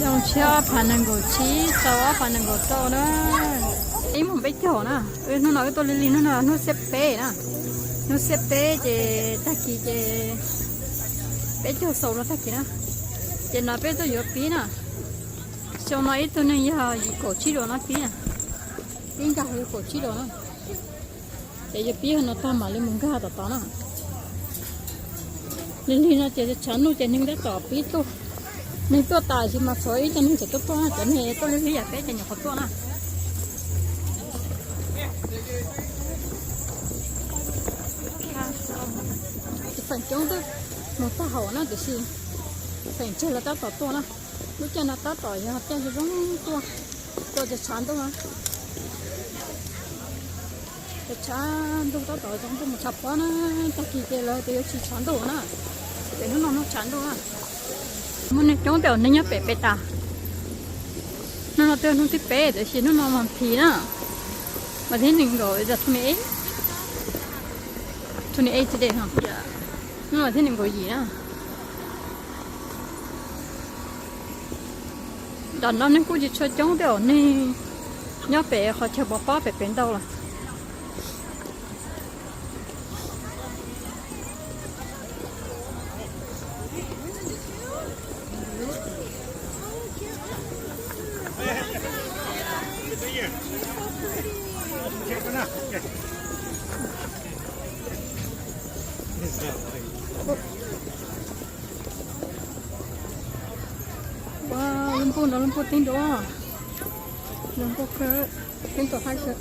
Xyoo tshiab ob phav nees nkaum tsib, xaus ob phav nees nkaum rau na. Ib moos peb caug na. Hnub no wb tuaj lig lig, hnub no hnub xiab peb na. Hnub xiab peb ces tag kis ces peb caug xaus no tag kis na. Ces no peb tuaj yuav pib na. Xyoo no ib tug neeg yog yim kaum tsib duas no pib na. Pib nkag hauv kaum tsib duas na. Ces yuav pib no tag mam li mus nkag tom tod na. Lig lig no ces tshav ntuj ces neeg tab tom pib tuaj. Neeg tuaj tas sis mas tshuav ib co neeg tseem tuaj tuaj na, cov neeg tuaj lig lig yam peb ces nyuam qhuav tuaj na. Feem coob twb mus tag hauv na tiam sis feem tsawg los tab tom tuaj na. Lub caij no tab tom yog caij zoo zoo tuaj, tuaj ces tshav ntuj na. Ces tshav ntuj tab tom zoo ntuj mus tshav pob na, tag kis ces lawv tias yuav tsis tshav ntuj na, ces hnub no hnub tshav ntuj na. Muaj neeg coob tej zaum neeg nyob pem pem tas. Hnub no twb hnub thib peb tiam sis hnub no mas phim na, mas thib nees nkaum twenty eight, twenty eight today no. Hnub no thib nees nkaum yim na. Tam no neeg kuj tsis tshua coob tej zaum neeg nyob pem qhov chaw pov pob pem pem ntau lawm. Ua, lub npuj no lub npuj teeb dua, lub npuj kawg, teeb tus haib kawg.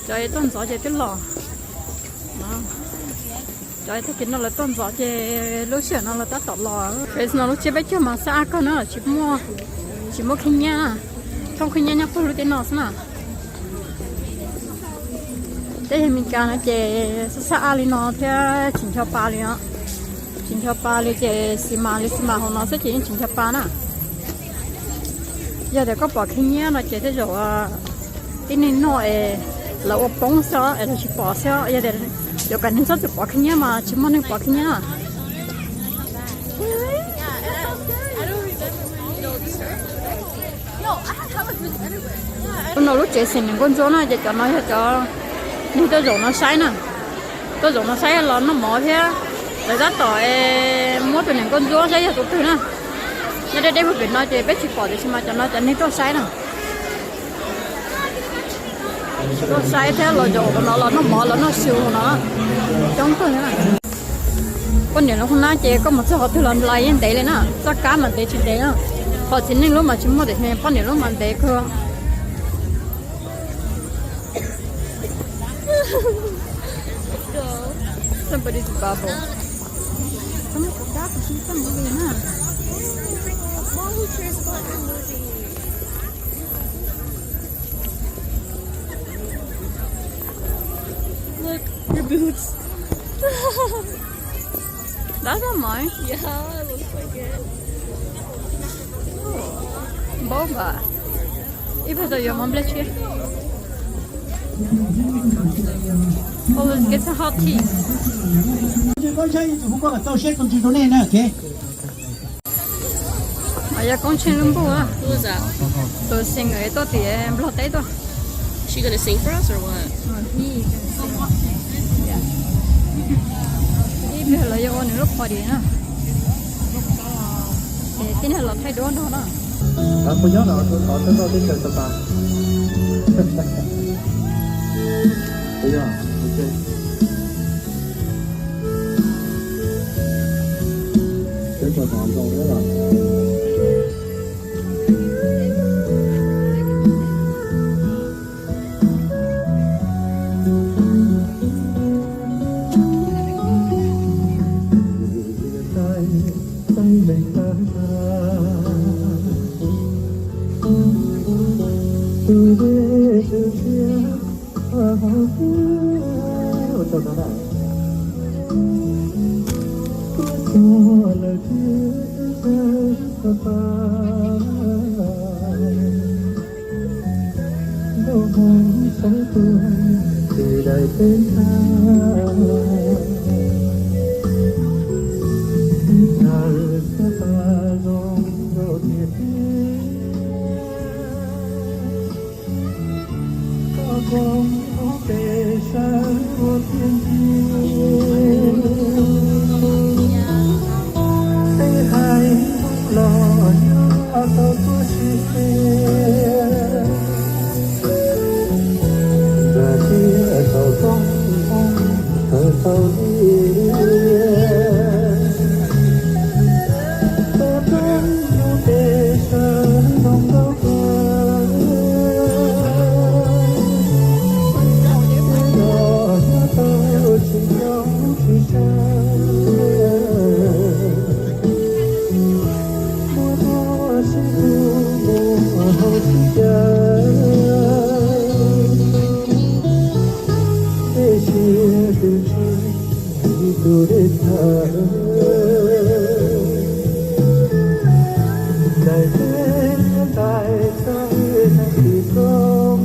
Cov tuaj ntxov ces twb los. Cov tag kis no lawv tuaj ntxov ces lub sij hawm no lawv tab tom los. Peb no lub tsiab peb caug mas xab ab kawg na, tsis muaj, tsis muaj khib nyiab na. Thooj khib nyiab nyob puag lub teb no xwb na. Teb chaws Amelikas no ces xab xab ab li no thiab tsis ncho pa li os. Tsis ncho pa li ces xis mas li xis mas hauv no xwb ces yeej tsis ncho pa na. Yog tias koj pom khib nyiab no ces tej zaum tib neeg noj es lawv ua poob xwb es lawv tsis pom xwb. Yog tias yuav kom neeg txhob txwm pom khib nyiab mas tsis muaj neeg pom khib nyiab na. Lub no lub tsev xeem niam nkauj ntsuab na ces cov no yog cov neeg tuaj zaum no saib na. Tuaj zaum no saib los noj mov thiab. Lawv tab tom muab tus niam nkauj ntsuab saib yog tus twg na. Nyob deb deb puag pem no ces peb tsis pom tiam sis mas cov no cov neeg tuaj saib na. Tuaj saib thiab los zaum no los noj mov los noj su no. Coob kawg li na. Poj niam lub hoob nab ces koj mus txog qhov twg los nplai yeej ntev li na, txoj kab mas ntev tsis ntev na. Qhov txiv neej lub mas tsis muaj tiam sis poj niam lub mas ntev kawg. Somebody's bubble. Txhob muab kuv kab, kuv tsis txawj movie na. Look, your boots. That's not mine. Yeah, it looks like it. Boba. Ib pliag tau yuav mov nplej tshiab. Oh, let's get some hot tea. Koj saib tus kuv koj tau siab tus ntsis rau nej na, ok. Yog Koob Tsheej lub npuj, tus singer tuaj tim Nplog teb tuaj. Ib pliag los yuav ua nws lub party na. Ces tib neeg los thaij duab nrog na. Kuv nyob no, kuv thov txog teb chaws Xas Pas. Kuv yog, ok. Teb chaws Xas Pas zoo thiab los. Tuaj txog lawm thiab sawv xav pab, nkauj hmoob sawv tuaj tis daim teb nrag, ib plawg xab pab zoo nkauj tiag tiag. Koj koob hauv pes sawv ua tiag ntxiv, peb haiv Hmoob los nyob tau tuaj sis tes, nram tiaj tau toob Hmoob tawg tau liaj, koj koob hauv pes sawv zoo nkauj kawg, peb los nyob tau tsis zoo tsis tsaug, muaj txoj sia tu mus hauv sib cav, dej siab twb tsis tus dej thawv, daim teb ntais txawj neeg tim koj,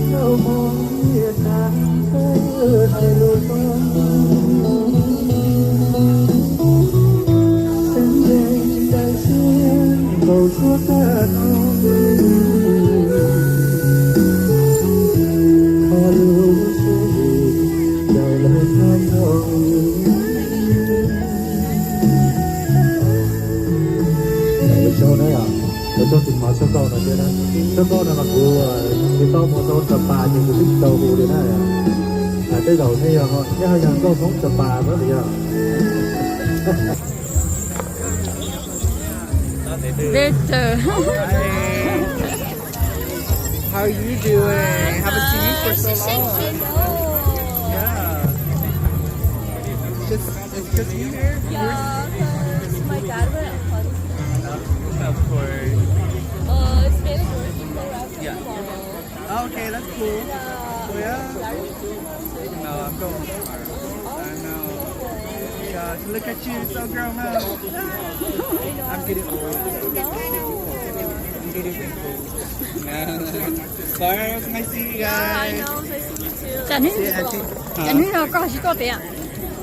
nkauj hmoob niam txhab txawj hais lus zoo, xeeb ceeb daim siab nkaus suab tag nrho, kho lub siab dim caum lawv nyob zoo. Lawv tso na yom, lawv tso tus mov tshuaj nkauj no thiab na. Tshuaj nkauj no mas kuv tsis tau mus tau Sapa ces kuv twb tsis tau hu li na. Tej zaum nej yog, nej ho yog nkauj Hmoob Sapa xwb los yog. Victor. How are you doing? Haven't seen you for so long. Yeah. Just, it's just you here? Yeah, 'cause my dad went on holiday. Of course. Uh, Spanish working for us. Yeah. Oh, okay, that's cool. Yeah. Oh, yeah? No, I'm going tomorrow. I know. Gosh, look at you, so grown up. I'm getting old. I'm getting wrinkles. Sorry, it was nice seeing you guys. See you, Auntie. Huh? Cov hnub no koj tsis tuaj tiag?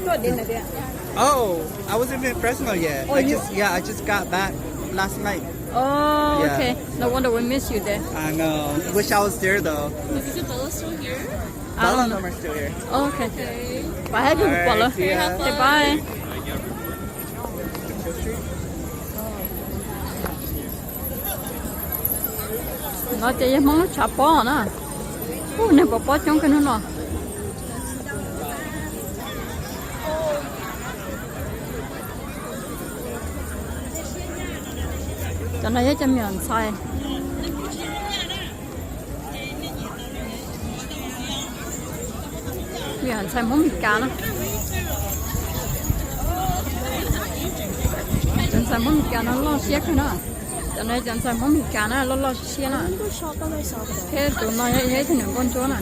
Tuaj tiag na tiag? Oh, I wasn't in Fresno yet. Oh, I just, yeah, I just got back last night. Oh, yeah. Okay. No wonder we miss you there. I know. Wish I was there though. Is Isabella still here? All of them are still here. Okay. Bye. All right, see ya. Okay, bye. No ces yog Hmoob lub tshav pob na. Ub, neeg pov pob coob kawg hnub no. Cov no yog cov me nyuam ntxhais. Me nyuam ntxhais Hmoob Mes Kas na. Cov ntxhais Hmoob Mes Kas no loj siab kawg na. Cov no cov ntxhais Hmoob Mes Kas na, loj loj siab siab na. Thiab tus no yog ib tug niam nkauj ntsuab na.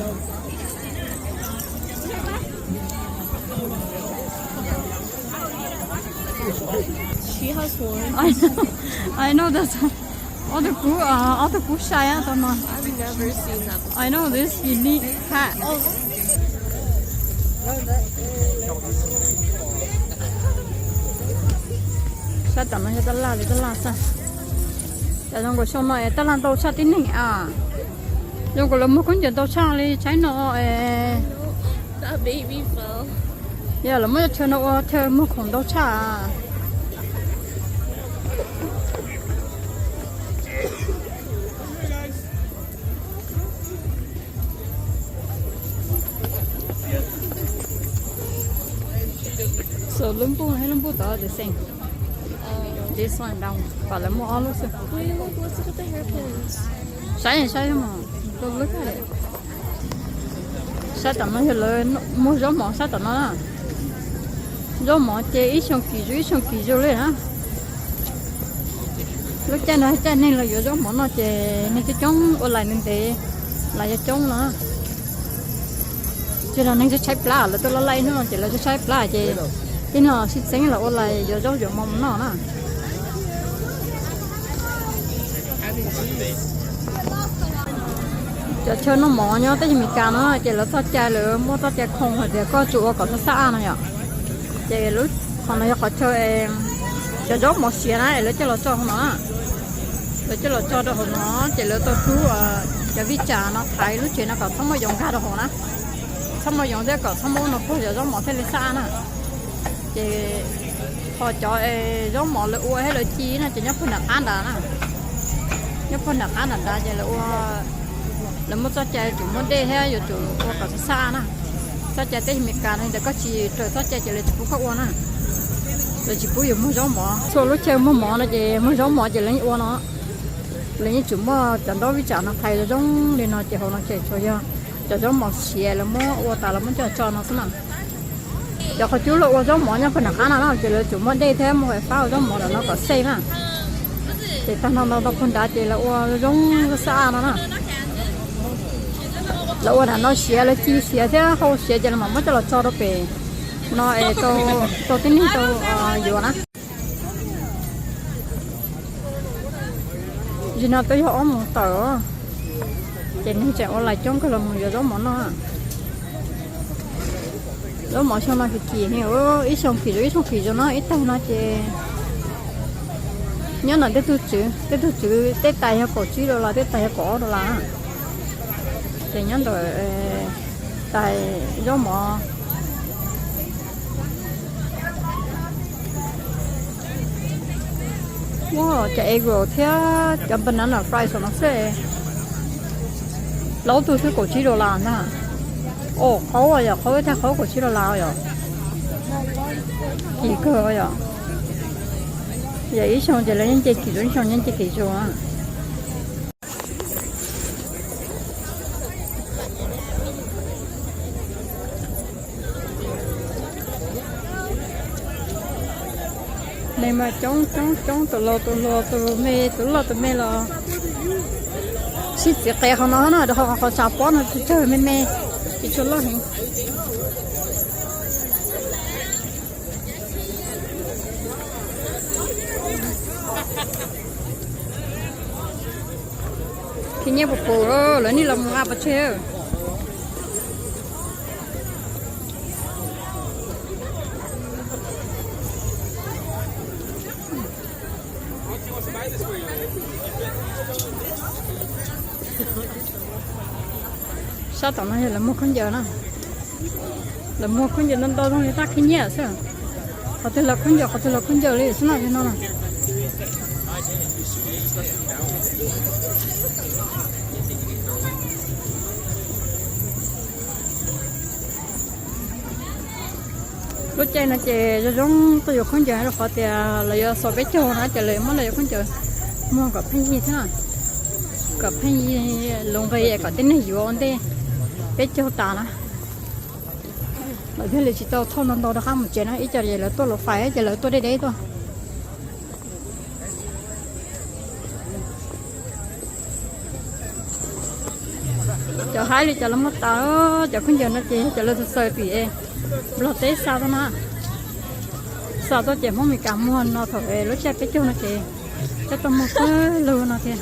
She has horns. I know, I know that. Ob tug kub, ob tug kub sai tau no. I've never seen that before. I know this unique hat. Sab tom no yog tab laj li tab laj xwb. Cas zoo nkaus xyoo no es tab laj ntau tshaj tib neeg a. Zoo nkaus lawv muag khaub ncaws ntau tshaj li tshaib no es. Yog lawv muab cov chaw no ua chaw muag khoom ntau tshaj. So lub npuj thiab lub npuj tod the same. This one and that one, pom lawv muaj ob lub xwb. Wait, look, let's look at the hairpins. Saib saib mog, look at it. Sab tom no yog lawv muag zaub mov sab tom no na. Zaub mov ces ib xyoo kim zoo ib xyoo kim zoo li na. Lub caij no caij neeg los yuav zaub mov no ces neeg coob coob ua lais ntev ntev, lais coob coob no. Los neeg tshaib plab, lawv tuaj laj laj ib hnub no ces lawv tshaib plab ces ib hnub sib txeeb los ua lais yuav zaub yuav mov mus noj na. Cov chaw noj mov nyob teb chaws Amelikas no ces lawv txoj cai, lawv muaj txoj cai khoom hais tias koj tsuas ua kom xab xab a no yom. Ces qhov no yog qhov chaw cov zaub mov siav na es lawv coj los tso hauv no. Lawv coj los tso rau hauv no ces lawv tau rub cov vij tsam no thaiv lub tsev no kom txhob muaj yoov nkag rau hauv na. Txhob muaj yoov thiab kom txhob muaj ub no puag cov zaub mov thiaj li xab a na. Ces qhov cov zaub mov lawv ua thiab lawv ci no ces nyob puag nram qab nrad na. Nyob puag nram qab nrad nrad ces lawv ua, lawv muaj txoj cai yuav tsum muaj dej thiab yuav tsum ua kom xab xab na. Txoj cai teb chaws Amelikas no ntawm koj tsis raws txoj cai ces lawv tsis pub koj ua na. Lawv tsis pub yus muag zaub mov. Txhua lub chaw muag mov no ces muag zaub mov ces lawv yeej ua no. Lawv yeej tsum muaj cov ntaub vij tsam no thaiv zoo zoo li no ces hauv no ces tsuas yog cov zaub mov siav lawv muab ua tas lawv muab coj tso no xwb na. Cov qhov cub lawv ua zaub mov nyob puag nram qab no na ces lawv tsum muaj dej thiab muaj fab ua zaub mov ntawm no kom safe na. Ces tag nrho ntau ntau puag nrad ces lawv ua zoo zoo xab xab a no na. Lawv ua nram no siav, lawv ci siav thiab hau siav ces lawv mam muab coj los tso rau pem no es tau tib neeg tau yuav na. Zaum no twb yog ob moos tawm, ces neeg tseem ua lais coob kawg los mus yuav zaub mov noj. Zaub mov xyoo no kim kim heev, ib xyoo kim zoo ib xyoo kim zoo no, ib tag no ces nyob ntawm tej tug tswv, tej tug tswv tej tais yog kaum tsib dollar, tej tais yog kaum ob dollar. Ces nyob ntawm tais zaub mov. Ua cov egg roll thiab cov banana fry saum no xwb, plaub tug xwb kaum tsib dollar ntag. Os, qhov yog qhov thaj qhov kaum tsib dollar yom. Kim kawg yom. Yog ib xyoo ces lawv yeej nce kim zoo, ib xyoo yeej nce kim zoo. Neeg mas coob coob coob, tus laus tus hluas tus me tus loj tus me los sib txiv qev qhov no na, rau qhov qhov tshav pob no tsawg me me, tsis tshua loj heev. Khib nyiab puas pum, lawv nim los mus nqa pov tseg. Sab tom no yog lawv muag khaub ncaws na. Lawv muag khaub ncaws ntau ntau zoo li tab khib nyiab xwb. Qhov twg los khaub ncaws, qhov twg los khaub ncaws li xwb no li no na. Lub caij no ces zoo zoo tuaj yuav khaub ncaws rau qhov tias lawv yuav xaus peb caug na ces lawv muab lawv yuav khaub ncaws muag kom pheej yig thiab, kom pheej yig lus nqi kom tib neeg yuav ua ntej peb caug tas na. Lawv thiaj li tsis tau thauj ntau ntau rov qab mus tsev na, ib co ces lawv tuaj lus fais ces lawv tuaj deb deb tuaj. Cov haib li cov lawv muag tas, cov khaub ncaws no ces yog cov lawv xaws xaws tim Nplog teb xa tuaj na. Xa tuaj ces Hmoob Meskas muag no thaum lub caij peb caug no ces coj tuaj muag kawg lug no thiab.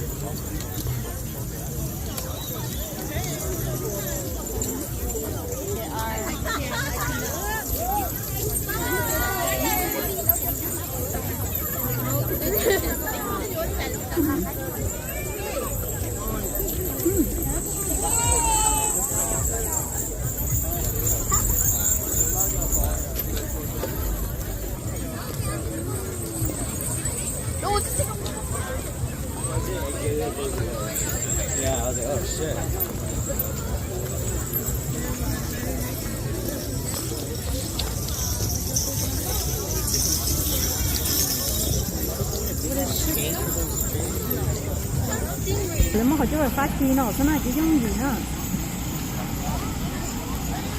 Lawv muab qhov cub fab ci no xwb na, tsis yooj yim na.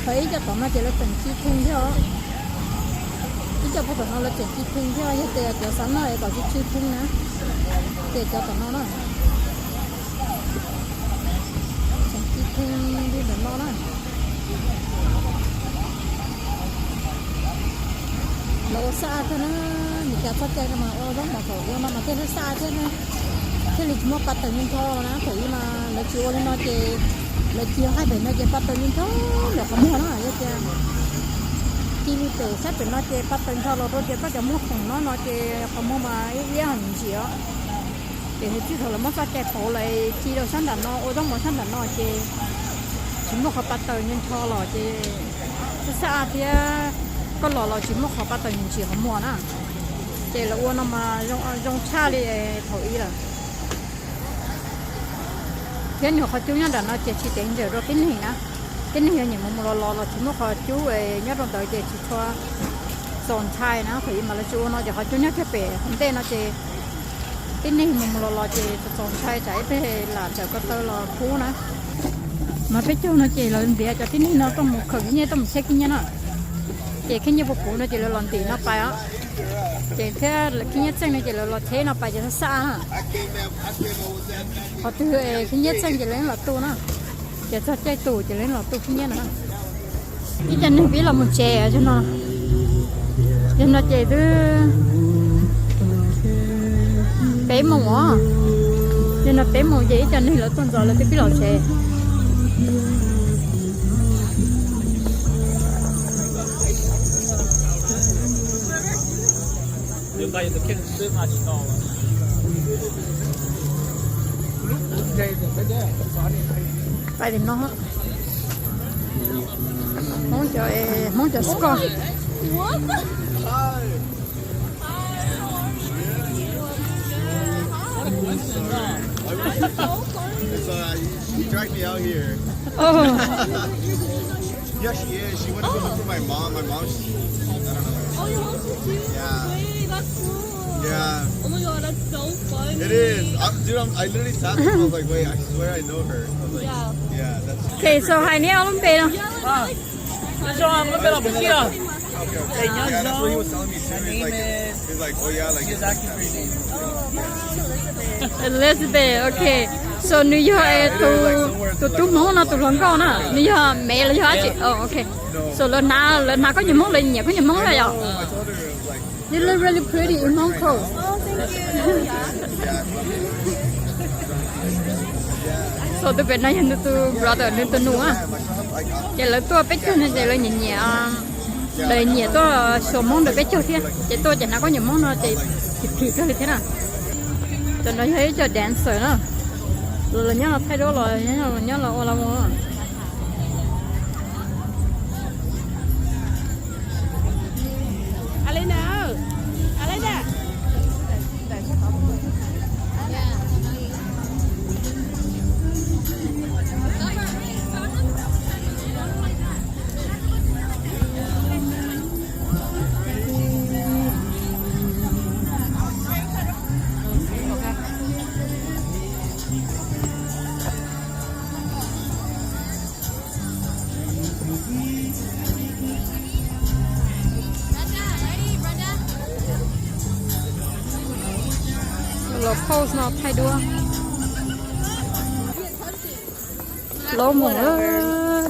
Qhov ib co tom no ces lawv tseem ci theej thiab os. Ib co puag tom no lawv tseem ci theej thiab, yog tias cov xav noj es kom ci ci theej na, ces cov tom no na. Tseem ci theej li ntawm no na. Ua xab a thiab na, nim cas txoj cai no mas ua zaub mov thaum ua no mas thiaj li xab a thiab na, thiaj li tsis muaj pa taws ncho ncho na. Thaum ub mas lawv tsis ua li no ces lawv cia hais pem no ces pa taws ncho ncho ntawm qhov muag na, yog tias ci li pem sab pem no ces pa taws ncho los rau tias koj cov muag khoom no no ces qhov muag mas ib iab ntsim os. Ces huv tib thaum lawv muab txoj cai pauv lawm ci rau sab nram no ua zaub mov sab nram no ces tsis muaj qhov pa taws ncho ncho los ces xab xab a thiab, koj los los tsis muaj qhov pa taws ntsim qhov muag na. Ces lawv ua no mas zoo tshaj li thaum ub lawm. Thiab nws qhov cub nyob nram no ces tsis tev ntawm rau tib neeg na. Tib neeg yog nyiam mus mus los los los tsis muaj qhov cub nyob rau ntawd ces tsis tshua txaus ntshai na. Thaum ub mas lawv tsis ua no ces qhov cub nyob kiag pem hauv ntej no ces tib neeg mus mus los los ces txaus txaus ntshai tsam ib pliag lam tawm ko taw los kub na. Mas peb caug no ces lawv ntiav cov tib neeg no tuaj mus khaws khib nyiab tuaj mus cheb khib nyiab na. Ces khib nyiab puv puv no ces lawv los ntim no pais os. Ces thiab khib nyiab txeej no ces lawv los cheb no pais ces xab xab na. Qhov twg khib nyiab txeej ces lawv yeej los tu na. Ces txog caij tus ces lawv yeej los tu khib nyiab na. Ib co neeg pib los mus tsev no. Yog no ces twb peb moos os. Yog no peb moos ces ib co neeg lawv tuaj ntxov lawv twb pib los tsev. Pais tim no, Hmoob cov, Hmoob cov squash. It's, uh, he dragged me out here. Oh. Yeah, she is. She went to go look for my mom. My mom, she, I don't know. Oh, your mom's from here? Yeah. Wait, that's cool. Yeah. Oh my God, that's so funny. It is. I'm, dude, I'm, I literally tapped her. I was like, wait, I swear I know her. I was like, yeah, that's. Okay, so hais neb ob lub npe no. Yeah, like, Nyob zoo, nyob zoo. He's like, oh yeah, like, Elizabeth, okay. So nws yog tus, tus tub Hmoob no tus hluas nkauj na, nws yog me los yog dab tsi? Oh, okay. So lawv hnav, lawv hnav khaub ncaws Hmoob, lawv nyiam khaub ncaws Hmoob na yom? You look really pretty in Hmong clothes. So tus pem no yog nws tus brother, nws tus nus na. Ces lawv tuaj peb caug no ces lawv nyiam nyiam, lawv nyiam tuaj xyuas Hmoob ntawm peb caug thiab. Ces tuaj ces hnav khaub ncaws Hmoob no ces phim phim kawg li thiab na. Cov no yog ib co dancer na. Los nyob los thaij duab los nyob los ua los mus. Los pose no thaij duab. Plaub moos,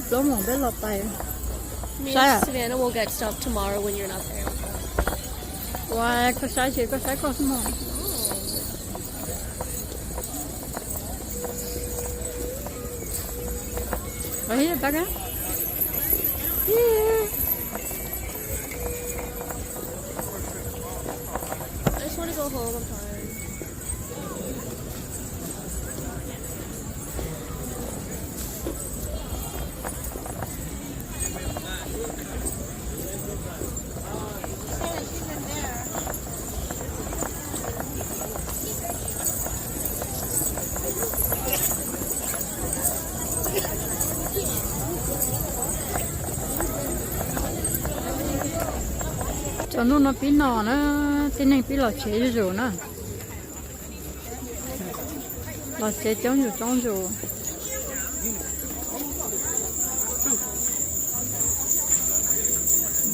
plaub moos peb los pais. Saib, Savannah will get stuff tomorrow when you're not there. Ua koj saib ces koj saib koj xwb mog. Ua ib tag. I just want to go home. I'm tired. Cov hnub no pib no na, tib neeg pib los tsev zuj zus na. Los tsev coob zus coob zus.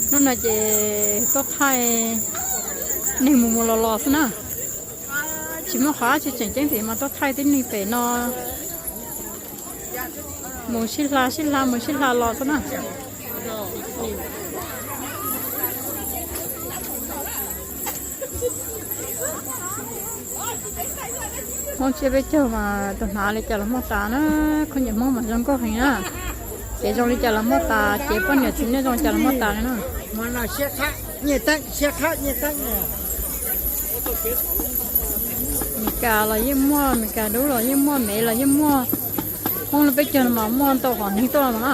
Hnub no ces tuaj thaij neeg mus mus los los xwb na. Tsis muaj qhov dab tsi tseem ceeb pem mas tuaj thaij tib neeg pem no mus sib hla sib hla mus sib hla los xwb na. Hmoob tsiab peb caug mas tus hnav li cas los muaj tas na. Khaub ncaws Hmoob mas zoo nkauj heev na. Ces zoo li cas los muaj tas, ces poj niam txiv neej zoo li cas los muaj tas li na. Meskas los yeej muaj, Meskas dub los yeej muaj, Mev los yeej muaj. Hmoob li peb caug no mas muaj ntau qhov neeg tuaj no na.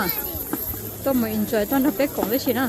Tuaj mus enjoy tuaj nrog peb koom tib si na.